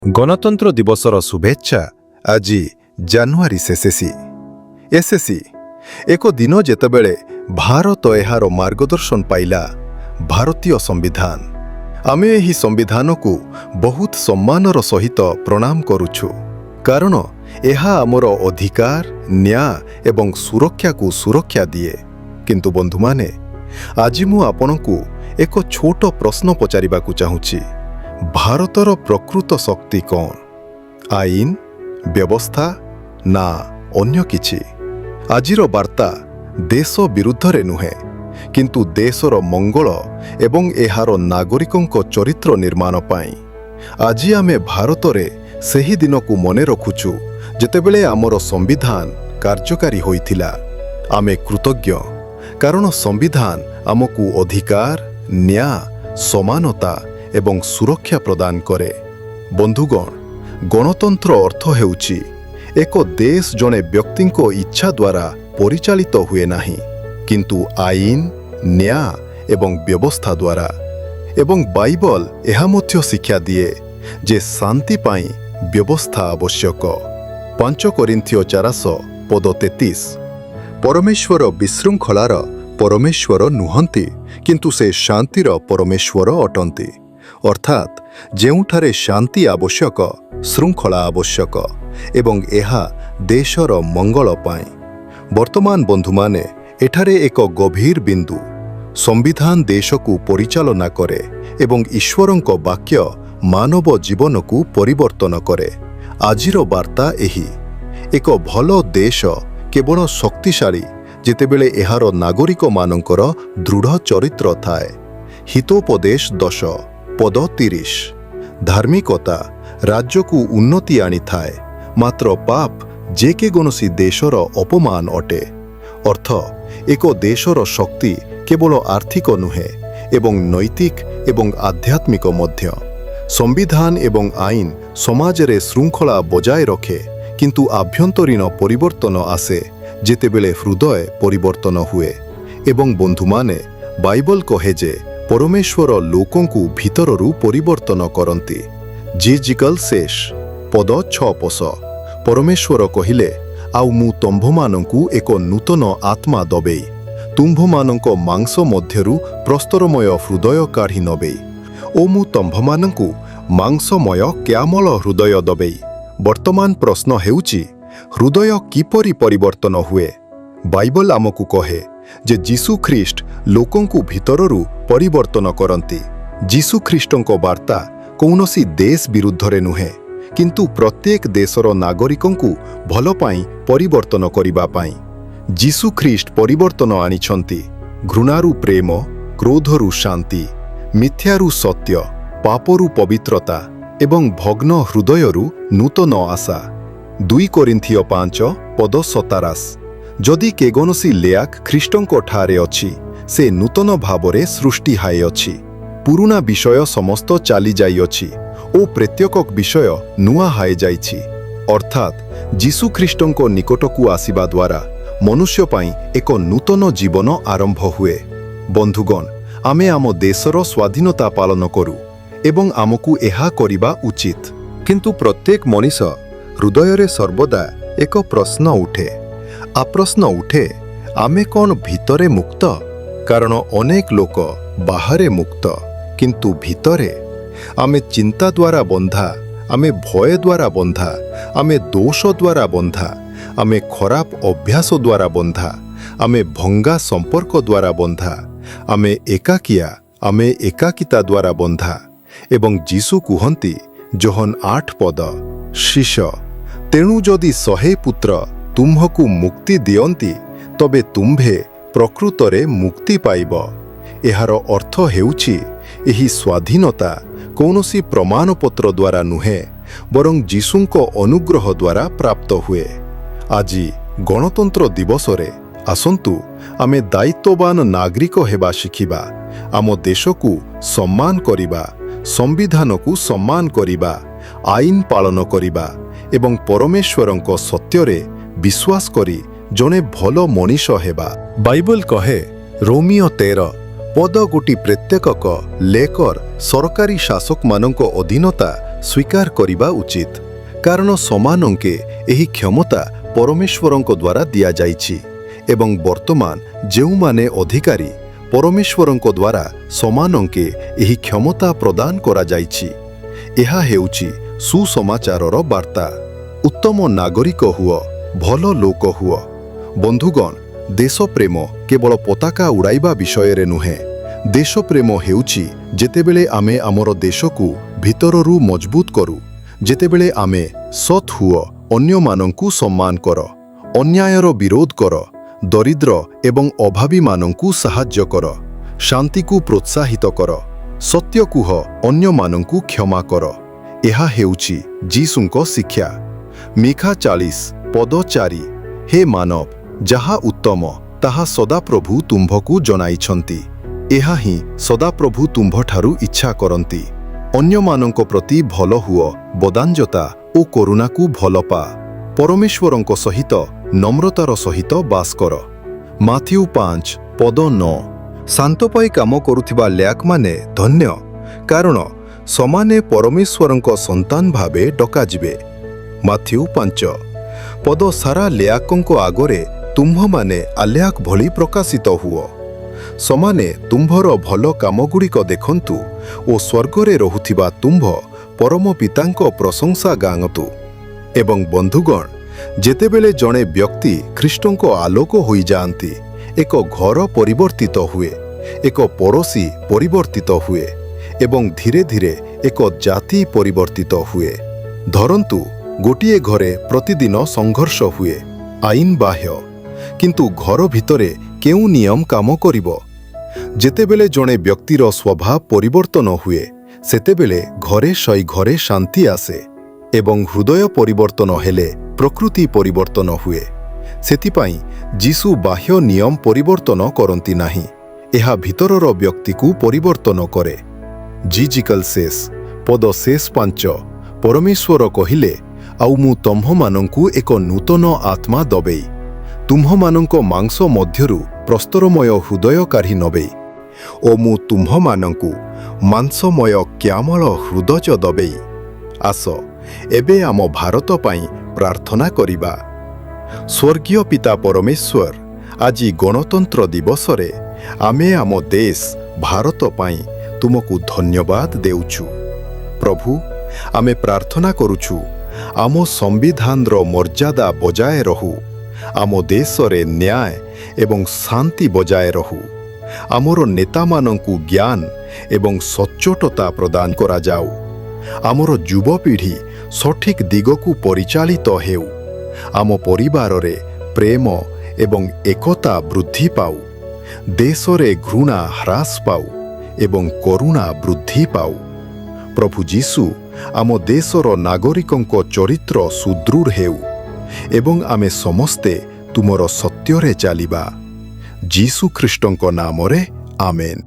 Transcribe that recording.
ଗଣତନ୍ତ୍ର ଦିବସର ଶୁଭେଚ୍ଛା। ଆଜି ଜାନୁଆରୀ ଶେଷେସି ଏସଏସି, ଏକ ଦିନ ଯେତେବେଳେ ଭାରତ ଏହାର ମାର୍ଗଦର୍ଶନ ପାଇଲା, ଭାରତୀୟ ସମ୍ବିଧାନ। ଆମେ ଏହି ସମ୍ବିଧାନକୁ ବହୁତ ସମ୍ମାନର ସହିତ ପ୍ରଣାମ କରୁଛୁ, କାରଣ ଏହା ଆମର ଅଧିକାର, ନ୍ୟାୟ ଏବଂ ସୁରକ୍ଷାକୁ ସୁରକ୍ଷା ଦିଏ। କିନ୍ତୁ ବନ୍ଧୁମାନେ, ଆଜି ମୁଁ ଆପଣଙ୍କୁ ଏକ ଛୋଟ ପ୍ରଶ୍ନ ପଚାରିବାକୁ ଚାହୁଁଛି। ଭାରତର ପ୍ରକୃତ ଶକ୍ତି କ'ଣ? ଆଇନ, ବ୍ୟବସ୍ଥା ନା ଅନ୍ୟ କିଛି? ଆଜିର ବାର୍ତ୍ତା ଦେଶ ବିରୁଦ୍ଧରେ ନୁହେଁ, କିନ୍ତୁ ଦେଶର ମଙ୍ଗଳ ଏବଂ ଏହାର ନାଗରିକଙ୍କ ଚରିତ୍ର ନିର୍ମାଣ ପାଇଁ। ଆଜି ଆମେ ଭାରତରେ ସେହି ଦିନକୁ ମନେ ରଖୁଛୁ ଯେତେବେଳେ ଆମର ସମ୍ବିଧାନ କାର୍ଯ୍ୟକାରୀ ହୋଇଥିଲା। ଆମେ କୃତଜ୍ଞ, କାରଣ ସମ୍ବିଧାନ ଆମକୁ ଅଧିକାର, ନ୍ୟାୟ, ସମାନତା ଏବଂ ସୁରକ୍ଷା ପ୍ରଦାନ କରେ। ବନ୍ଧୁଗଣ, ଗଣତନ୍ତ୍ର ଅର୍ଥ ହେଉଛି ଏକ ଦେଶ ଜଣେ ବ୍ୟକ୍ତିଙ୍କ ଇଚ୍ଛା ଦ୍ୱାରା ପରିଚାଳିତ ହୁଏ ନାହିଁ, କିନ୍ତୁ ଆଇନ, ନ୍ୟାୟ ଏବଂ ବ୍ୟବସ୍ଥା ଦ୍ୱାରା। ଏବଂ ବାଇବଲ ଏହା ମଧ୍ୟ ଶିକ୍ଷା ଦିଏ ଯେ ଶାନ୍ତି ପାଇଁ ବ୍ୟବସ୍ଥା ଆବଶ୍ୟକ। 5 କରିନ୍ଥୀୟ 4 ପଦ 33। ପରମେଶ୍ୱର ବିଶୃଙ୍ଖଳାର ପରମେଶ୍ୱର ନୁହନ୍ତି, କିନ୍ତୁ ସେ ଶାନ୍ତିର ପରମେଶ୍ୱର ଅଟନ୍ତି। ଅର୍ଥାତ୍ ଯେଉଁଠାରେ ଶାନ୍ତି ଆବଶ୍ୟକ, ଶୃଙ୍ଖଳା ଆବଶ୍ୟକ ଏବଂ ଏହା ଦେଶର ମଙ୍ଗଳ ପାଇଁ। ବର୍ତ୍ତମାନ ବନ୍ଧୁମାନେ, ଏଠାରେ ଏକ ଗଭୀର ବିନ୍ଦୁ। ସମ୍ବିଧାନ ଦେଶକୁ ପରିଚାଳନା କରେ ଏବଂ ଈଶ୍ୱରଙ୍କ ବାକ୍ୟ ମାନବ ଜୀବନକୁ ପରିବର୍ତ୍ତନ କରେ। ଆଜିର ବାର୍ତ୍ତା ଏହି: ଏକ ଭଲ ଦେଶ କେବଳ ଶକ୍ତିଶାଳୀ ଯେତେବେଳେ ଏହାର ନାଗରିକମାନଙ୍କର ଦୃଢ଼ ଚରିତ୍ର ଥାଏ। ହିତୋପଦେଶ 10 ପଦ 30। ଧାର୍ମିକତା ରାଜ୍ୟକୁ ଉନ୍ନତି ଆଣିଥାଏ, ମାତ୍ର ପାପ ଯେକୌଣସି ଦେଶର ଅପମାନ ଅଟେ। ଅର୍ଥ, ଏକ ଦେଶର ଶକ୍ତି କେବଳ ଆର୍ଥିକ ନୁହେଁ, ଏବଂ ନୈତିକ ଏବଂ ଆଧ୍ୟାତ୍ମିକ ମଧ୍ୟ। ସମ୍ବିଧାନ ଏବଂ ଆଇନ ସମାଜରେ ଶୃଙ୍ଖଳା ବଜାୟ ରଖେ, କିନ୍ତୁ ଆଭ୍ୟନ୍ତରୀଣ ପରିବର୍ତ୍ତନ ଆସେ ଯେତେବେଳେ ହୃଦୟ ପରିବର୍ତ୍ତନ ହୁଏ। ଏବଂ ବନ୍ଧୁମାନେ, ବାଇବଲ କହେ ଯେ ପରମେଶ୍ୱର ଲୋକଙ୍କୁ ଭିତରରୁ ପରିବର୍ତ୍ତନ କରନ୍ତି। ଯିହିଜିକଲ 6 ପଦ 6 ପଶ। ପରମେଶ୍ୱର କହିଲେ, ଆଉ ମୁଁ ତମ୍ଭମାନଙ୍କୁ ଏକ ନୂତନ ଆତ୍ମା ଦବେଇ, ତୁମ୍ଭମାନଙ୍କ ମାଂସ ମଧ୍ୟରୁ ପ୍ରସ୍ତରମୟ ହୃଦୟ କାଢ଼ି ନବେଇ ଓ ମୁଁ ତମ୍ଭମାନଙ୍କୁ ମାଂସମୟ କ୍ୟାମଳ ହୃଦୟ ଦବେଇ। ବର୍ତ୍ତମାନ ପ୍ରଶ୍ନ ହେଉଛି, ହୃଦୟ କିପରି ପରିବର୍ତ୍ତନ ହୁଏ? ବାଇବଲ ଆମକୁ କହେ ଯେ ଯୀଶୁ ଖ୍ରୀଷ୍ଟ ଲୋକଙ୍କୁ ଭିତରରୁ ପରିବର୍ତ୍ତନ କରନ୍ତି। ଯୀଶୁ ଖ୍ରୀଷ୍ଟଙ୍କ ବାର୍ତ୍ତା କୌଣସି ଦେଶ ବିରୁଦ୍ଧରେ ନୁହେଁ, କିନ୍ତୁ ପ୍ରତ୍ୟେକ ଦେଶର ନାଗରିକଙ୍କୁ ଭଲ ପାଇଁ ପରିବର୍ତ୍ତନ କରିବା ପାଇଁ। ଯୀଶୁ ଖ୍ରୀଷ୍ଟ ପରିବର୍ତ୍ତନ ଆଣିଛନ୍ତି: ଘୃଣାରୁ ପ୍ରେମ, କ୍ରୋଧରୁ ଶାନ୍ତି, ମିଥ୍ୟାରୁ ସତ୍ୟ, ପାପରୁ ପବିତ୍ରତା ଏବଂ ଭଗ୍ନ ହୃଦୟରୁ ନୂତନ ଆଶା। 2 କରିନ୍ଥୀୟ 5 ପଦ 27। ଯଦି କେଗୌଣସି ଲେଆକ ଖ୍ରୀଷ୍ଟଙ୍କ ଠାରେ ଅଛି, ସେ ନୂତନ ଭାବରେ ସୃଷ୍ଟି ହାଇଅଛି। ପୁରୁଣା ବିଷୟ ସମସ୍ତ ଚାଲି ଯାଇଅଛି ଓ ପ୍ରତ୍ୟେକ ବିଷୟ ନୂଆ ହୋଇଯାଇଛି। ଅର୍ଥାତ୍ ଯୀଶୁଖ୍ରୀଷ୍ଟଙ୍କ ନିକଟକୁ ଆସିବା ଦ୍ୱାରା ମନୁଷ୍ୟ ପାଇଁ ଏକ ନୂତନ ଜୀବନ ଆରମ୍ଭ ହୁଏ। ବନ୍ଧୁଗଣ, ଆମେ ଆମ ଦେଶର ସ୍ୱାଧୀନତା ପାଳନ କରୁ ଏବଂ ଆମକୁ ଏହା କରିବା ଉଚିତ। କିନ୍ତୁ ପ୍ରତ୍ୟେକ ମଣିଷ ହୃଦୟରେ ସର୍ବଦା ଏକ ପ୍ରଶ୍ନ ଉଠେ। ଆ ପ୍ରଶ୍ନ ଉଠେ, ଆମେ କ'ଣ ଭିତରେ ମୁକ୍ତ? କାରଣ ଅନେକ ଲୋକ ବାହାରେ ମୁକ୍ତ, କିନ୍ତୁ ଭିତରେ ଆମେ ଚିନ୍ତା ଦ୍ୱାରା ବନ୍ଧା, ଆମେ ଭୟ ଦ୍ୱାରା ବନ୍ଧା, ଆମେ ଦୋଷ ଦ୍ୱାରା ବନ୍ଧା, ଆମେ ଖରାପ ଅଭ୍ୟାସ ଦ୍ୱାରା ବନ୍ଧା, ଆମେ ଭଙ୍ଗା ସମ୍ପର୍କ ଦ୍ୱାରା ବନ୍ଧା, ଆମେ ଏକାକିଆ, ଆମେ ଏକାକିତା ଦ୍ୱାରା ବନ୍ଧା। ଏବଂ ଯୀଶୁ କୁହନ୍ତି, ଯୋହନ 8 ପଦ 6, ତେଣୁ ଯଦି ସହେ ପୁତ୍ର ତୁମ୍ଭକୁ ମୁକ୍ତି ଦିଅନ୍ତି, ତବେ ତୁମ୍ଭେ ପ୍ରକୃତରେ ମୁକ୍ତି ପାଇବ। ଏହାର ଅର୍ଥ ହେଉଛି, ଏହି ସ୍ୱାଧୀନତା କୌଣସି ପ୍ରମାଣପତ୍ର ଦ୍ୱାରା ନୁହେଁ, ବରଂ ଯୀଶୁଙ୍କ ଅନୁଗ୍ରହ ଦ୍ୱାରା ପ୍ରାପ୍ତ ହୁଏ। ଆଜି ଗଣତନ୍ତ୍ର ଦିବସରେ ଆସନ୍ତୁ ଆମେ ଦାୟିତ୍ୱବାନ ନାଗରିକ ହେବା ଶିଖିବା, ଆମ ଦେଶକୁ ସମ୍ମାନ କରିବା, ସମ୍ବିଧାନକୁ ସମ୍ମାନ କରିବା, ଆଇନ ପାଳନ କରିବା ଏବଂ ପରମେଶ୍ୱରଙ୍କ ସତ୍ୟରେ ବିଶ୍ୱାସ କରି ଜଣେ ଭଲ ମଣିଷ ହେବା। ବାଇବଲ କହେ, ରୋମୀୟ 13 ପଦ ଗୋଟି, ପ୍ରତ୍ୟେକକ ଲେକର ସରକାରୀ ଶାସକମାନଙ୍କ ଅଧୀନତା ସ୍ୱୀକାର କରିବା ଉଚିତ, କାରଣ ସମାନଙ୍କୁ ଏହି କ୍ଷମତା ପରମେଶ୍ୱରଙ୍କ ଦ୍ୱାରା ଦିଆଯାଇଛି ଏବଂ ବର୍ତ୍ତମାନ ଯେଉଁମାନେ ଅଧିକାରୀ, ପରମେଶ୍ୱରଙ୍କ ଦ୍ୱାରା ସମାନଙ୍କୁ ଏହି କ୍ଷମତା ପ୍ରଦାନ କରାଯାଇଛି। ଏହା ହେଉଛି ସୁସମାଚାରର ବାର୍ତ୍ତା। ଉତ୍ତମ ନାଗରିକ ହୁଅ, ଭଲ ଲୋକ ହୁଅ। ବନ୍ଧୁଗଣ, ଦେଶପ୍ରେମ କେବଳ ପତାକା ଉଡ଼ାଇବା ବିଷୟରେ ନୁହେଁ। ଦେଶପ୍ରେମ ହେଉଛି ଯେତେବେଳେ ଆମେ ଆମର ଦେଶକୁ ଭିତରରୁ ମଜବୁତ କରୁ, ଯେତେବେଳେ ଆମେ ସତ୍ ହୁଅ, ଅନ୍ୟମାନଙ୍କୁ ସମ୍ମାନ କର, ଅନ୍ୟାୟର ବିରୋଧ କର, ଦରିଦ୍ର ଏବଂ ଅଭାବୀମାନଙ୍କୁ ସାହାଯ୍ୟ କର, ଶାନ୍ତିକୁ ପ୍ରୋତ୍ସାହିତ କର, ସତ୍ୟ କୁହ, ଅନ୍ୟମାନଙ୍କୁ କ୍ଷମା କର। ଏହା ହେଉଛି ଯୀଶୁଙ୍କ ଶିକ୍ଷା। ମିଖା 40 ପଦ 4, ହେ ମାନବ, ଯାହା ଉତ୍ତମ, ତାହା ସଦାପ୍ରଭୁ ତୁମ୍ଭକୁ ଜଣାଇଛନ୍ତି। ଏହା ହିଁ ସଦାପ୍ରଭୁ ତୁମ୍ଭଠାରୁ ଇଚ୍ଛା କରନ୍ତି। ଅନ୍ୟମାନଙ୍କ ପ୍ରତି ଭଲ ହୁଅ, ବଦାନ୍ୟତା ଓ କରୁଣାକୁ ଭଲ ପା, ପରମେଶ୍ୱରଙ୍କ ସହିତ ନମ୍ରତାର ସହିତ ବାସ କର। ମାଥିଉ 5 ପଦ 9, ଶାନ୍ତ ପାଇଁ କାମ କରୁଥିବା ଲ୍ୟାକମାନେ ଧନ୍ୟ, କାରଣ ସମାନେ ପରମେଶ୍ୱରଙ୍କ ସନ୍ତାନ ଭାବେ ଡକାଯିବେ। ମାଥିଉ 5 ପଦ ସାରା ଲ୍ୟାକଙ୍କ ଆଗରେ ତୁମ୍ଭମାନେ ଆଲ୍ୟାକ ଭଳି ପ୍ରକାଶିତ ହୁଅ। ସମାନେ ତୁମ୍ଭର ଭଲ କାମଗୁଡ଼ିକ ଦେଖନ୍ତୁ ଓ ସ୍ୱର୍ଗରେ ରହୁଥିବା ତୁମ୍ଭ ପରମ ପିତାଙ୍କ ପ୍ରଶଂସା ଗାଆନ୍ତୁ। ଏବଂ ବନ୍ଧୁଗଣ, ଯେତେବେଳେ ଜଣେ ବ୍ୟକ୍ତି ଖ୍ରୀଷ୍ଟଙ୍କ ଆଲୋକ ହୋଇଯାଆନ୍ତି, ଏକ ଘର ପରିବର୍ତ୍ତିତ ହୁଏ, ଏକ ପଡ଼ୋଶୀ ପରିବର୍ତ୍ତିତ ହୁଏ ଏବଂ ଧୀରେ ଧୀରେ ଏକ ଜାତି ପରିବର୍ତ୍ତିତ ହୁଏ। ଧରନ୍ତୁ, ଗୋଟିଏ ଘରେ ପ୍ରତିଦିନ ସଂଘର୍ଷ ହୁଏ, ଆଇନ ବାହ୍ୟ, କିନ୍ତୁ ଘର ଭିତରେ କେଉଁ ନିୟମ କାମ କରିବ? ଯେତେବେଳେ ଜଣେ ବ୍ୟକ୍ତିର ସ୍ୱଭାବ ପରିବର୍ତ୍ତନ ହୁଏ, ସେତେବେଳେ ଘରେ ଶଇ ଘରେ ଶାନ୍ତି ଆସେ ଏବଂ ହୃଦୟ ପରିବର୍ତ୍ତନ ହେଲେ ପ୍ରକୃତି ପରିବର୍ତ୍ତନ ହୁଏ। ସେଥିପାଇଁ ଯୀଶୁ ବାହ୍ୟ ନିୟମ ପରିବର୍ତ୍ତନ କରନ୍ତି ନାହିଁ, ଏହା ଭିତରର ବ୍ୟକ୍ତିକୁ ପରିବର୍ତ୍ତନ କରେ। ଯିହିଜିକଲ 6 ପଦ 5, ପରମେଶ୍ୱର କହିଲେ, ଆଉ ମୁଁ ତମ୍ଭମାନଙ୍କୁ ଏକ ନୂତନ ଆତ୍ମା ଦବେଇ, ତୁମ୍ଭମାନଙ୍କ ମାଂସ ମଧ୍ୟରୁ ପ୍ରସ୍ତରମୟ ହୃଦୟ କାଢ଼ି ନବେଇ ଓ ମୁଁ ତୁମ୍ଭମାନଙ୍କୁ ମାଂସମୟ କ୍ୟାମଳ ହୃଦୟ ଦବେଇ। ଆସ, ଏବେ ଆମ ଭାରତ ପାଇଁ ପ୍ରାର୍ଥନା କରିବା। ସ୍ୱର୍ଗୀୟ ପିତା ପରମେଶ୍ୱର, ଆଜି ଗଣତନ୍ତ୍ର ଦିବସରେ ଆମେ ଆମ ଦେଶ ଭାରତ ପାଇଁ ତୁମକୁ ଧନ୍ୟବାଦ ଦେଉଛୁ। ପ୍ରଭୁ, ଆମେ ପ୍ରାର୍ଥନା କରୁଛୁ, ଆମ ସମ୍ବିଧାନର ମର୍ଯ୍ୟାଦା ବଜାୟ ରହୁ, ଆମ ଦେଶରେ ନ୍ୟାୟ ଏବଂ ଶାନ୍ତି ବଜାୟ ରହୁ। ଆମର ନେତାମାନଙ୍କୁ ଜ୍ଞାନ ଏବଂ ସଚ୍ଚୋଟତା ପ୍ରଦାନ କରାଯାଉ। ଆମର ଯୁବପିଢ଼ି ସଠିକ୍ ଦିଗକୁ ପରିଚାଳିତ ହେଉ। ଆମ ପରିବାରରେ ପ୍ରେମ ଏବଂ ଏକତା ବୃଦ୍ଧି ପାଉ। ଦେଶରେ ଘୃଣା ହ୍ରାସ ପାଉ ଏବଂ କରୁଣା ବୃଦ୍ଧି ପାଉ। ପ୍ରଭୁ ଯୀଶୁ, ଆମ ଦେଶର ନାଗରିକଙ୍କ ଚରିତ୍ର ସୁଦୃଢ଼ ହେଉ ଏବଂ ଆମେ ସମସ୍ତେ ତୁମର ସତ୍ୟରେ ଚାଲିବା। ଯୀଶୁ ଖ୍ରୀଷ୍ଟଙ୍କ ନାମରେ, ଆମେନ୍।